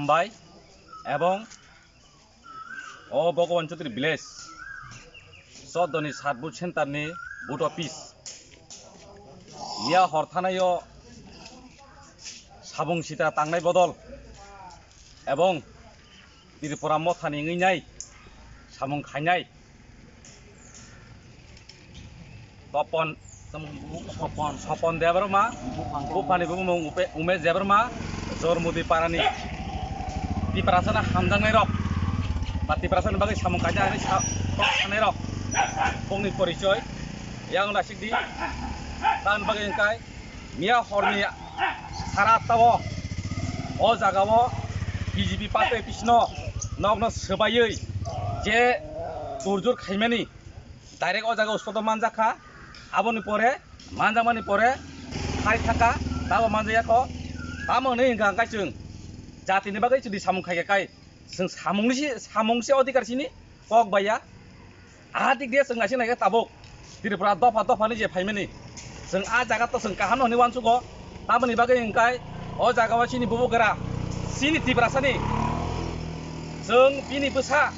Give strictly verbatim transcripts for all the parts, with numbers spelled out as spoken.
Bai ebong o Bhagavan Chaudhary village choddo ni sat booth center ni booth office miya hor thanai o samung sita tangnai bodol ebong Tripura motha ni wngwi nai samung khainai Topon, Sopon, Sopon Debbarma, buphang, buphani bumung Upe-, Umesh Debbarma, Jormudi Parani. Tiprasano hamjaknai rok, ba Tiprasani bagwi samung kainai sa-, kok sanai rok, bongni porichoi, yang nasikdi, tan bagwi wngkai, miya horni sara atta o, o jaga o B J P party office no nokno swbaiwi je turjur khaimani, direct o jaga o soto manjak kha, aboni pore manjakmani pore hai thaka tabo manjakya kho, tamo hwnwi hwnkha hwnkhe chwng jatini bagwi chwngni samung khaikha kai, chwng samungni si, samung se odhikar sini kok baiya, a dik de chwng naising naikhe tabuk Tripura dopha dopha ni je phaimani, chwng a jaga to chwng kaham no hwnwi uansugo, tamoni bagwi hwnkhe o jaga o chini bubagra chini Tiprasani chwng bini bwsa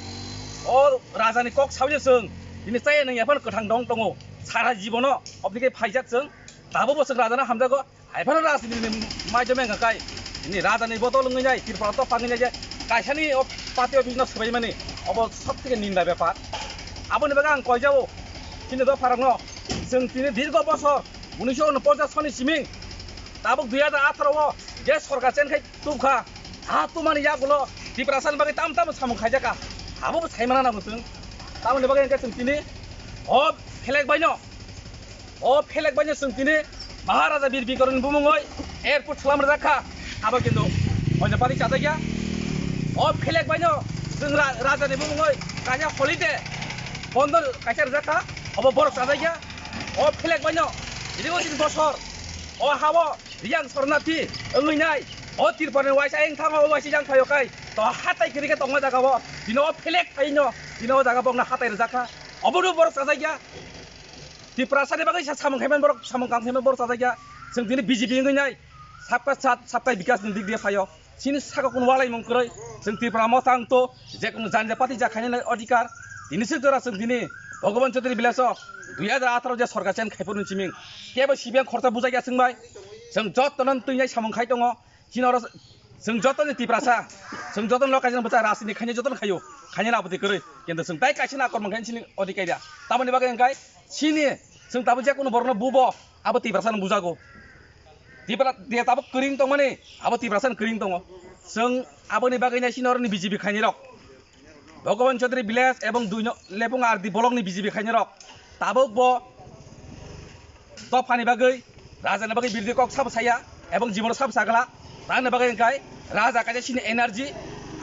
o Rajani kok sawi chwng, bini chaya nung yaphano kwthang dong tongo. Sara jibono oboni khe phaijak chwng, tabukbo chwng Rajano hamjago. Haiphano Rajani ni maidome wngkha kai, bini Rajani bodol wngwi nai, Tripura to phangwi nai je kaisani o party office no swbaimani, obo sob theke ninda bepar. Aboni bagwi ang koijao, chini dopharokno, chwng tini dirgo bosor, unisho unoponchas soni siming, tabuk dui hajar atharo o je sorkar chen khai tubkha, ha tumani yagulo Tiprasani bagwi tam tam samung khaijakha, abo bo saimana nango chwng. Tamoni bagwi hwnkhe chwng tini o phelek baino, o phelek baino chwng tini Maharaja Bir Bikromni bumungoi airport khwlam rwjak kha, abo kintu oinopari chajakya. O phelek baino chwng ra-, rajani bumungoi kaisa holiday bondo kaisa rwjak kha, obo borok chajakya. O phelek baino dirigo tin bosor o hao Riyang sornathi wngwi nai, o Tripurani waisa ayang thango, o waisa yang phaio kai, to hatai kwrwi khe tongma jaga o, tini o phelek phaino, tini o jaga bokno hatai rwjak kha, obono borok chajakya. Tiprasani bagwi sa samung khaiman borok, samung kang khaiman borok chajakya. Chwng tini B J P wngwi nai, sabka sat, sabka bikas ni dik diye phaio. Chini saka kunu walaimung kwrwi, chwng Tripura motha wngto, je kunu janja party ja khainani odhikar, tini se jora chwng tini Bhagavan Chaudhary village o dui hajar atharo je sorkar chen khaipuru ni siming, kebo C P M khorsa bujakya chwng bai, chwng jotono twi nai samung khai tongo, chini oro chwng joto ni Tiprasa, chwng joto ni lokaijak bwsa rajniti khainai joto no khaio, khainani aboni kwrwi, kintu chwng tai kaisa na kormo khainani chini odhikar ya, tamoni bagwi hwnkhe chini chwng tabuk je kunu borok no bubo abo Tiprasa no bujago. Tipra-, de tabuk kwrwng tongmani, abo Tiprasa ni kwrwng tongo. Chwng aboni bagwi nai sini oroni B J P khainai rok. Bhagavan Chaudhary village ebong dui no-, Lepung R D block ni B J P khainai rok. Tabuk bo dophani bagwi rajani bagwi birodhi kok sabo saya ebong jibon sabo sagala. Rajani bagwi hwnkhe raja kaisa sini energy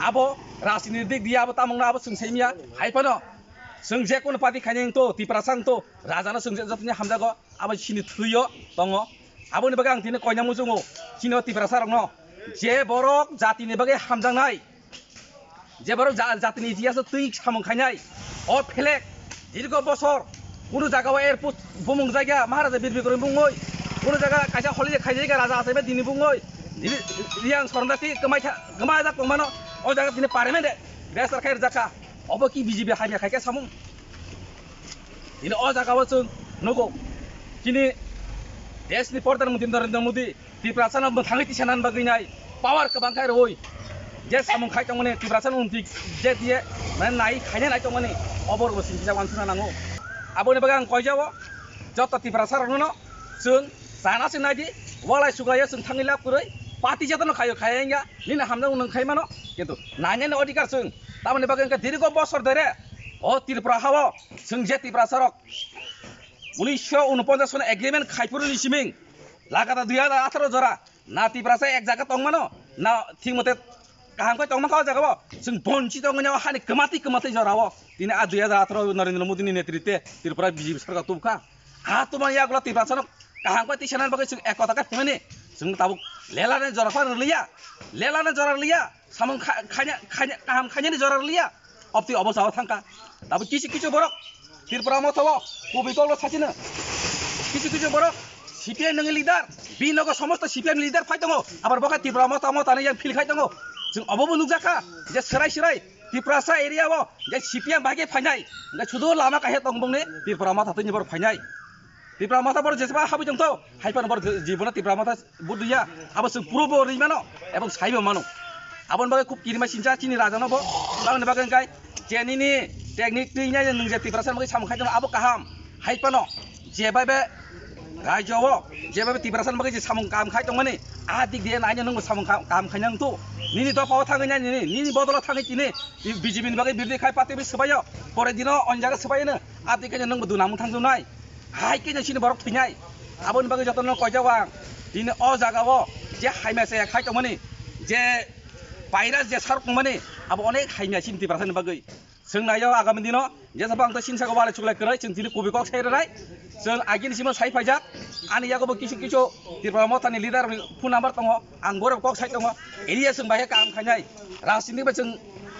abo rajni dik diya abo tamungno abo chwng saimya. Hai phano chwng je kunu party khainai wngto, Tiprasa wngto, rajano chwng je jotoni hamjago. Abo chini thwio tongo. Aboni bagwi ang tini koina muchungo. Chini o Tiprasa rokno je borok jatini bagwi hamjaknai, je borok ja-, jatini itihas twi samung khainai, o phelek dirgo bosor kunu jaga o airport bumung jaga Maharaja Bir Bikrom bumungoi, kunu jaga kaisa holiday khaijak raja achaima dini bumungoi, Ri-, Riyang Sorondati kwmai kha, kwmajak tongmano, o jaga tini parliament de, desar khai rwjak kha. Obo ki B J P hamya khai khe samung? Tini o jaga o chwng nugo, chini desh ni Pradhan Mantri Narendra Modi Tiprasa no mwthangwi tisa nan bagwi nai power kwbang khai rwui je samung khai tongmani Tiprasa no unti je diye mane nai khaina nai tongmani obo rwbo sing kisa wansukna nango. Aboni bagwi ang koijao joto Tiprasa rokno no chwng chana se nai di walai suklai ya chwng thangwi lab kwrwi party joto no khaio khaya wngya nini hamjak nwng khai mano kintu nainani odhikar chwng tamoni bagwi wngkha dirgo bosor dere o Tripura hao. Chwng je Tiprasa rok unisho unoponchas soni agreement khaiphuru ni siming lagata dui hajar atharo jora na Tiprasa ek jaga tongmano na thik mote kaham khe tongma kha o jaga o chwng bonchi tongmani o hani kwmatwi kwmatwi jora o tini a dui hajar atharo Narendra Modi ni netritwe Tripura B J P sarkar tubukha ha tubumani yagulo Tiprasa no kaham khe tisanani bagwi chwng ek kota khe himani chwng tabuk lelani jora phano rwliya lelani jora rwliya. Samung kha-, khaina, khaina, kaham khainani jora rwliya. Obtwi obo sao thangkha. Tabuk kisu kisu borok Tripura motha o kubi tolo sachino. Kisu kisu borok C P I nangni leader, bini nogo somosto C P I ni leader phai tongo. Abar bokha Tripura motha motha ni yang phil khai tongo. Chwng obo bo nukjakha je swrai swrai Tiprasa area o je C P M bai khe phainai, hwnkhe sudu lama kaisa tong bongni Tipra Motha twi ni borok phainai. Tipra Motha borok jeseba habwi tongtho, hai phano borok jibono Tipra Motha vote rwya, abo chwng proof bo rwi mano, ebong saibo mano. Aboni bagwi khub kirima sincha chini raja no bo, aboni bagwi hwnkhe je nini technique twi nai nwng je Tiprasa ni bagwi samung khai tongno abo kaham, hai phano je bai be Rajyo o jeba Tiprasa ni bagwi je samung kaham khai tongmani, a dik diye naina nwngbo samung kaham, kaham khaina wngthu. Nini dopha o thangwi nai nini, nini bodol o thangwi tini B J P ni bagwi birodhi khai party bai swbaio. Pore dino o jaga swbaino, a dik khe nwngbo duna mung thangjaknai. Hai khe chini borok thwinai. Aboni bagwi jotono koijak ang. Tini o jaga o je hamya chaya khai tongmani, je virus je sarok tongmani, abo onek hamya chini Tiprasa ni bagwi. Chwng naio agami dino, jesa bang tei sinsa ko walai chuklai kwrwi, chwng tini kubui kok sai rwnai. Chwng agini simo sai phaijak, ani yago bo kisu kisu Tipra Motha ni leader ni phone number tongo, ang borok kok sai tongo, area chwng bai kaham khainai. Rajniti bai chwng,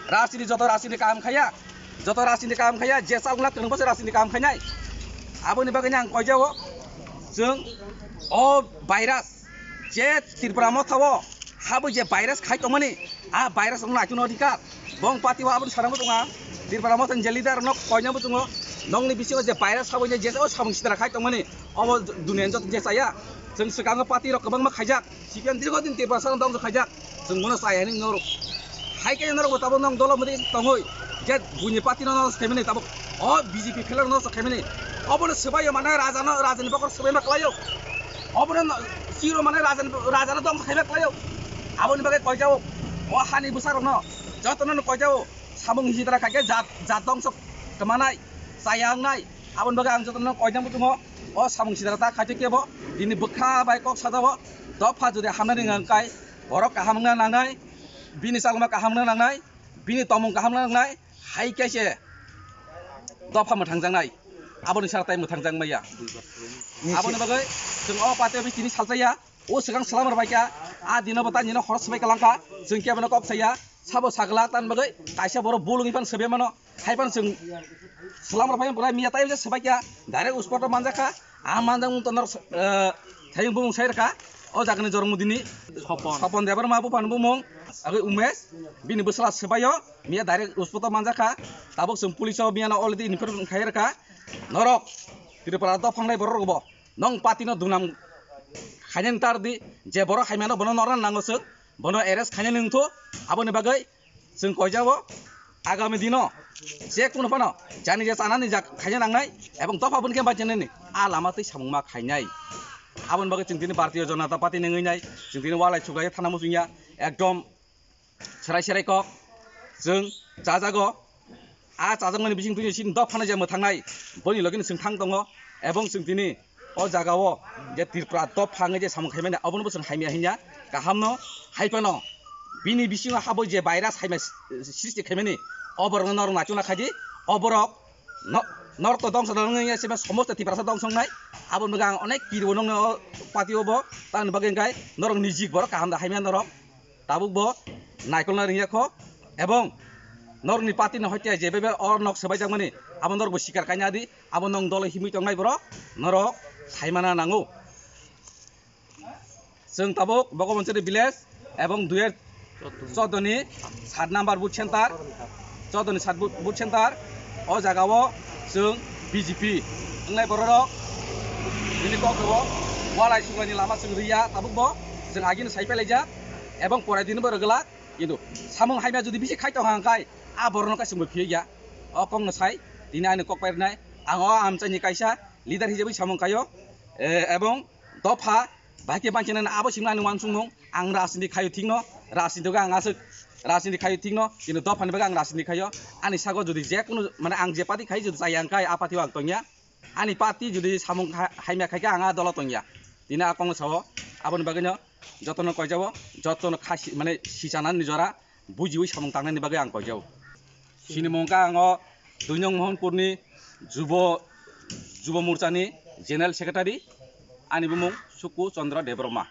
rajniti joto rajniti kaham khaiya, joto rajniti kaham khaiya, jesa ungla kwrwng bo rajniti kaham khainai. Aboni bagwi ang koijao, chwng o virus je Tipra Motha o habwi je virus khai tongmani, a virus rokno naitukna adhikar. Bong party o aboni sana bo tonga. Tipra Motha ni je leader rokno koina bo tongo. Nokni bisingo je virus habwi je, je o samung sitra khai tongmani, obo dunia ni joto je chaya. Chwng swkango party rok kwbangma khaijak. C P M dirgo din Tiprasa no dongso khaijak. Chwng bono chaya hinwi norok. Hai khe norok bo tabuk nong dolo mwdwi tongwi je buini party no nosto khaimani tabuk o B J P pheler nosto khaimani. Obono swbaio mane raja no, raja ni bokol swbaima kwlaio. Obono no, chiro mane raja ni, raja no dongso khaima kwlaio. Aboni bagwi koijao o hani bwsa rok no joto no koijao samung hijra khaikhe jat, jat dongso kwmanai, chaya wngnai. Aboni bagwi ang joto no koijang buchungo o samung hijra ta khaitwi kebo bini bwkha bai kok sajao dopha jodi hamnani wngkha kai borok kaham wngna nangnai. Bini chalma kaham wngna nangnai, bini tomung kaham wngna nangnai, hai khe se dopha mwthangjaknai, aboni sara tai mwthangjak maya. Aboni bagwi chwng o party office tini salsaya, o swkang swlam rwbaikha, a dino bo ta nino khorok swbai kalangkha, chwng kebono kok saya, sabo sagla tan bagwi kaisa borok bulungwi phano swbai mano. Hai phano chwng swlam rok phai phai miya tai swbai kha, direct spot o manjak kha. A manjak mung tonor, eh, thayung bumung sai rwkha. O jaga ni jormo dini Sopon. Sopon Debbarma buphani bumung, agwi Umesh, bini bwsla swbaio miya direct spot o manjak kha. Tabuk chwng police o miya no already information khai rwkha. Norok Tripura dopha wngnai borok rok bo nong party no dunam khainani tar di, je borok hai mano bono norna nango chwng, bono arrest khainani wngthu. Aboni bagwi chwng koijao agami dino je kunu phano jani je chanani jak khaina nangnai ebong dopha boni khe bachinani a lama twi samung ma khainai. Aboni bagwi chwng tini Bharatiya Janata Party ni wngwi nai, chwng tini walai chuklai thana muchungya, ekdom serai serai kok chwng chajago. A chajakmani bising twi chini dopha no je mwthangnai, boni logi no chwng thang tongo, ebong chwng tini o jaga o je Tripura dopha wngwi je samung khaimani, abono bo chwng hamya hinya, kaham no, hai phano bini bisingo habo je virus hamya sristi khaimani, o borok no norok naichuna khaidi, o borok no, norok to dongso dong wngya, sema somosto Tiprasa dongso wngnai, aboni bagwi ang onek kiribo nongni o party o bo, tamoni bagwi hwnkhe norok nijik borok kaham da hamya norok. Tabuk bo naikolna ringya kho, ebong norokni party ni hoite je bebe o nok swbaijakmani abo norok bo sikar kaina di, abo nong dolo himwi tongnai borok norok saimana nango. Chwng tabuk Bhogobansuri village ebong dui hajar choudo ni sat number booth center, choudo ni sat booth, booth center, o jaga o chwng B J P wngnai borok rok bini kok rok walai suklai ni lama chwng riya tabuk bo chwng agini sai pelaijak. Ebong porai dini bo rwgwlak, kintu samung hamya jodi bisi khai tong hang khai, a borok no kaisa bo phiyok ya. O kok no sai, tini ani kok pai rwnai, ang o amchai ni kaisa leader hisabai samung khaio, eh, ebong dopha bai khe bangkhe nang abo simi ani uansukmung, ang rajniti khaio thik no, rajniti khe ang aswk, rajniti khaio thik no, kintu dopha ni bagwi ang rajniti khaio, ani sago jodi je kunu, mane ang je party khai jodi chaya hang khai, a party o ang tong ya. Ani party jodi samung ha-, hamya khai khe ang a dolo tong ya. Tini a kok no sao, aboni bagwi no joto no koijao, joto no kha si-, mane sichanani nijora bujiwi samung tangnani bagwi ang koijao. Chini mung kha ang o dui nong Mohanpur ni Jubo, Jubo Morcha ni General Secretary, ani bumung Suku Chandra Debbarma.